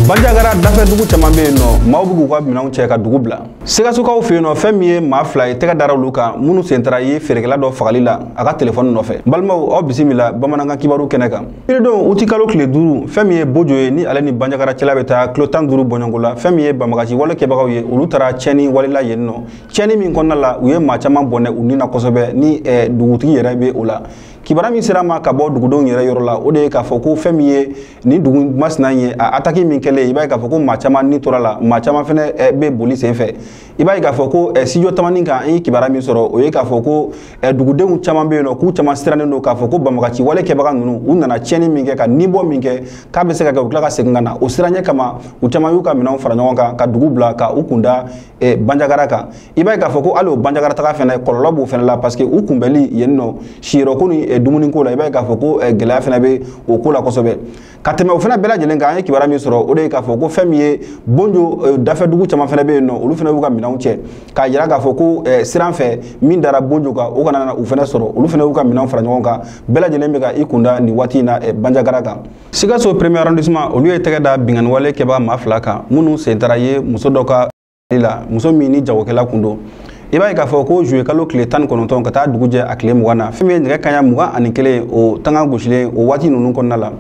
Bandiagara dafɛ dugu caman bɛ yen nɔ, maaw bɛ k'u ka minɛnw cɛ ka dugu bila. Sikasokaw fɛ yen nɔ, fɛn min ye maa 2 ye tɛgɛ dara olu kan minnu sen taara ye feerekɛla dɔ fagali la a ka telefɔni nɔfɛ. Balimaw, aw bisimila bamanankan kibaru kɛnɛ kan. Kiridon uti kalo tile 5, fɛn min ye Bojo ye ni ale ni Bandiagara cɛla bɛ taa kilo 15 bɔɲɔgɔnko la, fɛn min ye banbagaci wale kɛbagaw ye, olu taara tiɲɛni wale la yen nɔ. Tiɲɛni min kɔnɔna la, u ye maa caman bɔnɛ u ni na kosɛbɛ ni dugutigi yɛrɛ bɛ o la. Kibaruya min sera ma ka bɔ dugudenw yɛrɛ yɔrɔ la, o de ye k'a fɔ ko fɛn min ye nin dugu masina ye, a attaque min kɛlen, i b'a ye k'a fɔ ko maa caman ni tora la, maa caman fɛnɛ bɛ boli sen fɛ. I b'a ye k'a fɔ ko studio tamani kan, an ye kibaruya min sɔrɔ, o ye k'a fɔ ko dugudenw caman bɛ yen nɔ, k'u caman sirannen don k'a fɔ ko banbagaci wale kɛbaga ninnu, u nana tiɲɛni min kɛ ka nibɔ min kɛ, k'a bɛ se ka kɛ u tila ka segin ka na. O siranɲɛ kama, u caman y'u ka minɛnw fara ɲɔgɔn kan ka dugu bila ka u kunda Bandiagara kan. I b'a ye k'a fɔ ko hali o Bandiagara taga fɛnɛ kɔlɔlɔ b'o fɛnɛ la, parce que u kunbɛli yen nɔ siyɔrɔko ni dumuniko la, i b'a ye k'a fɔ ko gɛlɛya fɛnɛ bɛ o ko la kosɛbɛ. Ka tɛmɛ o fɛnɛ bɛɛ lajɛlen kan, an ye kibaruya min sɔrɔ, o de ye k'a fɔ ko fɛn min ye Bonjo dafɛ dugu caman fɛnɛ bɛ yen nɔ, olu fɛnɛ y'u ka minɛnw cɛ k'a jira k'a fɔ ko siran fɛ min dara Bonjo kan, o kana na u fɛnɛ sɔrɔ. Olu fɛnɛ y'u ka minɛnw fara ɲɔgɔn kan, bɛɛ lajɛlen bɛ ka i kunda nin waati in na Bandiagara kan. Sikaso premier arrondissement, olu ye tɛgɛ da binkanni wale kɛbaga maa 2 kan minnu sen taara ye muso dɔ ka la, muso min ni jagokɛla kun don. I b'a ye k'a fɔ ko juillet kalo tile 19 ka taa dugu jɛ a tile 20 na, fɛn min ye nɛgɛ kanɲɛ 21, o tanga gosilen o waati ninnu kɔnɔna la,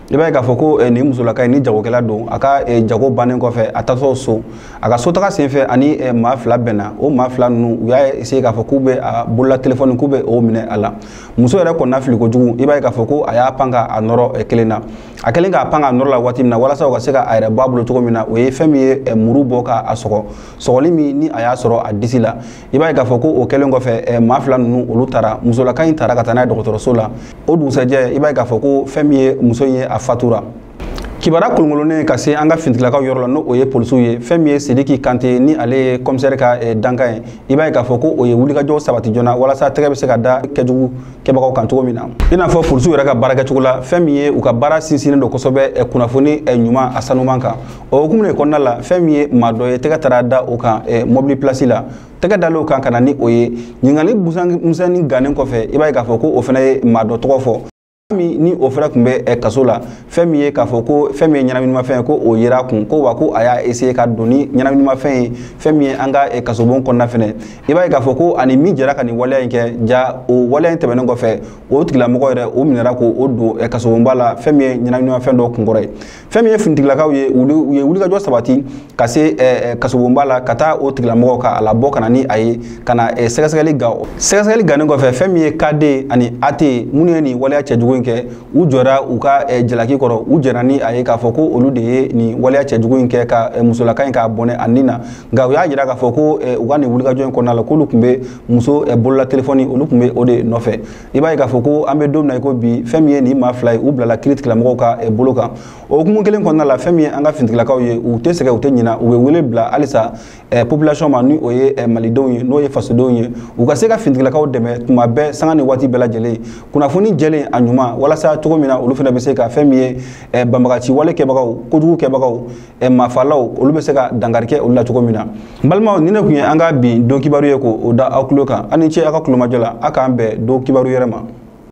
i b'a ye k'a fɔ ko nin musolaka in ni jagokɛla don, a ka jago bannen kɔfɛ a taatɔ so, a ka sotaga senfɛ ani maa 2 bɛnna. O maa 2 ninnu, u y'a essayer k'a fɔ k'u bɛ a bolola telefɔni, k'u bɛ o minɛ a la. Muso yɛrɛ kɔnɔna fili kojugu, i b'a ye k'a fɔ ko a y'a pan ka a nɔrɔ kelen na. A kɛlen k'a pan ka nɔrɔ la waati min na, walasa u ka se ka a yɛrɛ bɔ a bolo cogo min na, o ye fɛn min ye muru bɔ k'a sɔgɔ, sɔgɔli min ni a y'a sɔrɔ a disi la. I b'a ye k'a fɔ ko o kɛlen kɔfɛ, maa 2 ninnu olu taara, musolaka in taara ka taa n'a ye dɔgɔtɔrɔso la. O dugusɛjɛ, i b'a ye k'a fɔ ko fɛn min ye muso in ye, a fatura. Kibaruya kolonkolonlen ka se an ka finitigilakaw yɔrɔ la, n'o o ye polisiw ye, fɛn min ye Sidiki Kante ni ale ye commissaire ka dankan ye, i b'a ye k'a fɔ ko o ye wulikajɔ sabati joona walasa tɛgɛ bɛ se ka da kɛjugu kɛbagaw kan cogo min na. I n'a fɔ polisiw yɛrɛ ka baarakɛcogo la, fɛn min ye u ka baara sinsinnen don kosɛbɛ kunnafoni ɲuman a sanuman kan. O hukumu de kɔnɔna la, fɛn min ye maa dɔ ye tɛgɛ taara da o kan mobili place la, tɛgɛ dalen o kan ka na ni o ye. Ɲininkali misɛnnin gannen kɔfɛ, i b'a ye k'a fɔ ko o fana ye maa dɔ tɔgɔ fɔ min ni o fana tun bɛ kaso la, fɛn min ye k'a fɔ ko fɛn min ye ɲɛnaminimafɛn ye, ko o yera kun, ko wa ko a y'a essayer ka don ni ɲɛnaminimafɛn ye fɛn min ye an ka kasobon kɔnɔna fɛnɛ. I b'a ye k'a fɔ ko ani min jɛra ka nin waleya in kɛ, ja o waleya in tɛmɛnen kɔfɛ, o tigilamɔgɔ yɛrɛ o minɛra k'o don kasobonba la, fɛn min ye ɲɛnaminimafɛn dɔ kunkɔrɔ ye. Fɛn min ye finitigilakaw ye, u ye wulikajɔ sabati ka se kasobonba la ka taa o tigilamɔgɔ ka a labɔ ka na ni a ye, ka na sɛgɛsɛgɛli gan. Sɛgɛsɛgɛli gannen kɔfɛ, fɛn min ye KD ani AT minnu ye nin waleya cɛjugu in kɛ, u jɔra u ka jalaki kɔrɔ, u jɛra ni a ye k'a fɔ ko olu de ye nin waleya cɛjugu in kɛ ka musolaka in k'a bɔnɛ a nin na. Nka u y'a jira k'a fɔ ko u ka nin wulikajɔ in kɔnɔna la, k'olu tun bɛ muso bolola telefɔni, olu tun bɛ o de nɔfɛ. I b'a ye k'a fɔ ko an bɛ don min na i ko bi, fɛn min ye nin maa 2 ye, u bilala kiiri tigilamɔgɔw ka bolo kan. O hukumu kelen kɔnɔna la, fɛn min ye an ka finitigilakaw ye, u tɛ sɛgɛn, u tɛ ɲina, u bɛ wele bila halisa population ma, ni o ye malidenw ye, n'o ye fasodenw ye, u ka se ka finitigilakaw dɛmɛ tuma bɛɛ, sanga ni waati bɛɛ lajɛlen, kunnafoni jɛlen a ɲuman, walasa cogo min na olu fana bɛ se ka fɛn min ye banbagaci wale kɛbagaw, kojugu kɛbagaw, maafalaw, olu bɛ se ka dankari kɛ olu la cogo min na. N balimaw, nin de tun ye an ka bi don kibaru ye k'o da aw tulo kan. Aw ni ce aw ka kulomajɔ la, aw k'an bɛn don kibaru yɛrɛ ma.